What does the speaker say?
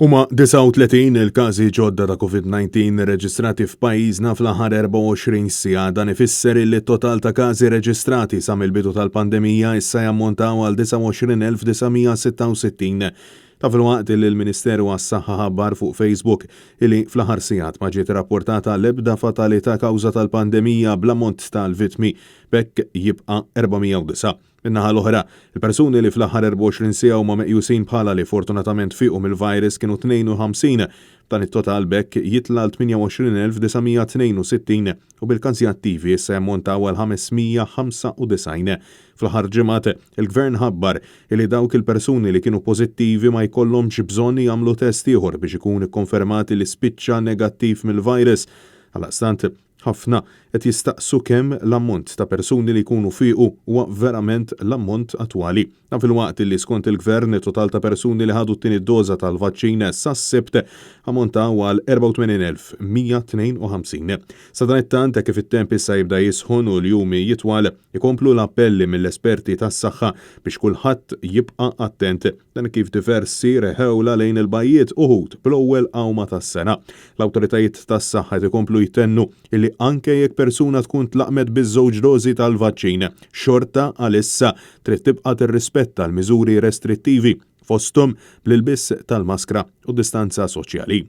Huma 39 il-każi ġodda ta' Covid-19 reġistrati f'pajjiżna fl-aħħar 24 siegħa. Dan ifisser illi t-total ta' każi reġistrati sa mill-bidu tal-pandemija issa jammontaw għal 29,966. Ta' filwaqt illi l-Ministeru għas-Saħħa ħabbar fuq Facebook illi fl-aħħar sigħat ma ġiet rapportata l-ebda fatalità kawża tal-pandemija bl-ammont tal-vittmi b'hekk jibqa' 409. Min-naħa l-oħra, il-persuni li fl-aħħar 24 siegħa huma meqjusin bħala li fortunatament fiequ mill-virus kienu 52, b'dan it-total b'hekk jitla' għal 28,962 u bil-każi attivi issa jammontaw għal 595. Fl-aħħar ġimgħat, il-Gvern ħabbar li dawk il-persuni li kienu pożittivi ma jkollhomx bżonn jagħmlu test ieħor biex ikun ikkonfermat li spiċċa negattiv mill-virus. Għaldaqstant, Ħafna qed jistaqsu kemm l-ammont ta' persuni li jkunu fiequ huwa verament l-ammont attwali. Dan filwaqt li skont il-Gvern it-total ta' persuni li ħadu t-tieni doża tal-vaċċin sas-Sibt ammontaw għal 84,152. Sadanittant hekk kif it-temp issa jibda jisħon u l-jum jitwal, ikomplu l-appelli mill-esperti tas-saħħa biex kulħadd jibqa' attent. Dan kif diversi reħewlha lejn il-bajjiet uħud bl-ewwel għawma tas-sena. L-awtoritajiet tas-saħħa qed ikomplu jtennu illi anke jekk persuna tkun tlaqqmet biż-żewġ dożi tal-vaċċin, xorta għalissa trid tibqa' tirrispetta l-miżuri restrittivi, fosthom bl-ilbies tal-maskra u distanza soċjali.